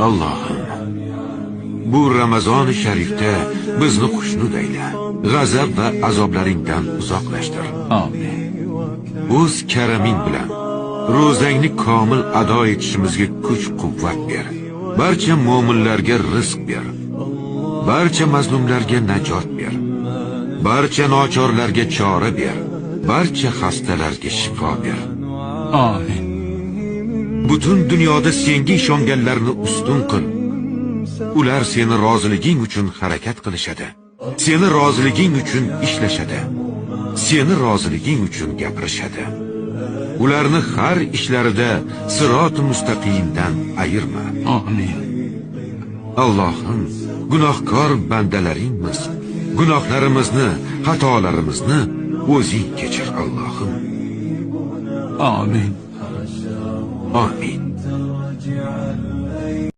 Allohim, bu Ramazoni sharifda bizni xushnud ayla. G'azab va azoblaringdan uzoqlashtir. Amin. O'z karaming bilan ro'zangni komil ado etishimizga kuch-quvvat ber. Barcha mo'minlarga rizq ber. Barcha mazlumlarga najot ber. Barcha nochorlarga chora ber. Barcha xastalarga shifo ber. Amin. Butun dunyoda senga ishonganlarni ustun qil. Ular seni roziliging uchun harakat qilishadi. Seni roziliging uchun ishlashadi. Seni roziliging uchun gapirishadi. Ularni har ishlarida sirot mustaqimdan ayirma. Amin. Allohim, gunohkor bandalaringmiz. Gunohlarimizni, xatolarimizni o'zing kechir, Allohim. Amin. Amin.